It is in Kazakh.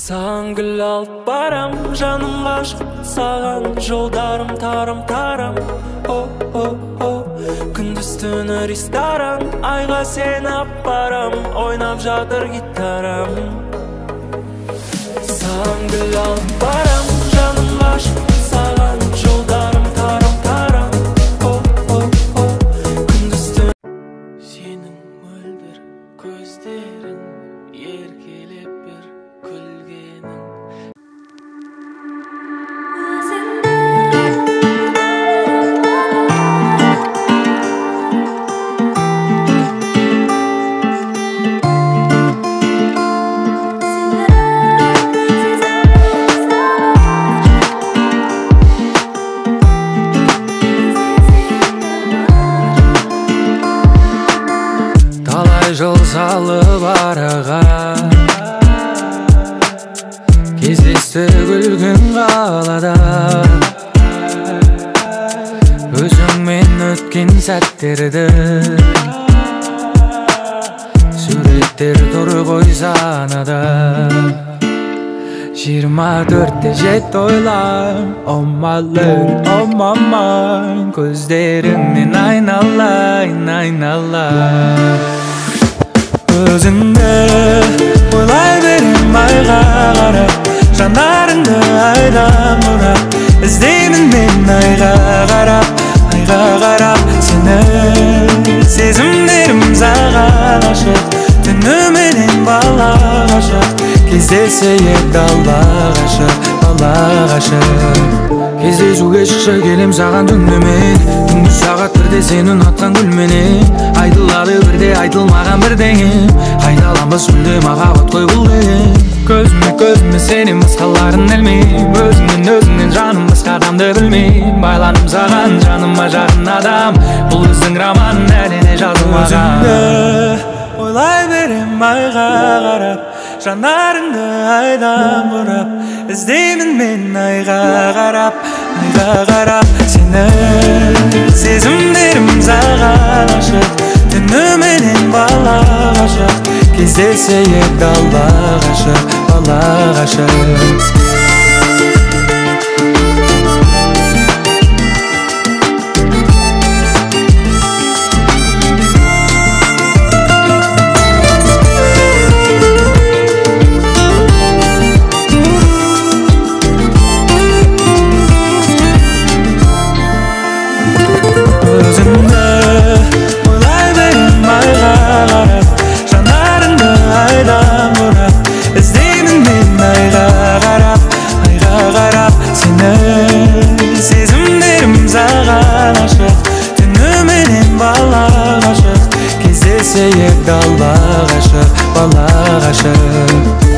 Саған гүл алып барам, жаным ғашық саған, жолдарым тарам-тарам. О-о-о, күндіз түні ресторан, айға сені апарам, ойнап жатыр гитарам. Саған гүл алып барам, жаным ғашық саған, жолдарым тарам-тарам. О-о-о, күндіз түні. Сенің мөлдір көздерің еркелеп бір күлгенің. Талай жыл салып араға, кездестік үлкен қалада. Өзіңмен өткен сәттерді суреттер тұр ғой санада. 24/7 ойлам, о my lady, о my mind, көздеріңнен айналайын, айналайын. Өзіңді ойлай берем айға қарап, жанарыңды айдан бұрап, іздеймін мен айға қарап, айға қарап сені. Сезімдерім саған ашық, түніменен бала ғашық, кездесейік дала ғашық, бала ғашық. Кездесуге шықшы келем саған түнімен, түнгі сағат бірде сені ұнатқан гүлменен. Айтылады бірде айтылмаған бірдеңе, қайталанбас мүлде махаббат қой бұл деген. Көзіме көзіме сенен басқаларын ілмеймін, өзіңнен өзіңнен жаным басқа адамды білмеймін. Байландым саған, жаныма жақын адам, бұл біздің роман әлі де жазылмаған. Өзіңді ойлай берем айға қарап, жанарыңды айдан бұрап, іздеймін мен айға қарап, айға қарап сені. Сезімдерім саған ашық, түніменен бала ғашық, кездесейік дала ғашық, бала ғашық. Өзіңді ойлай берем айға қарап, жанарыңды айдан бұрап, іздеймін мен айға қарап, айға қарап сені. Сезімдерім саған ашық, түніменен бала ғашық, кездесейік дала ғашық, бала ғашық.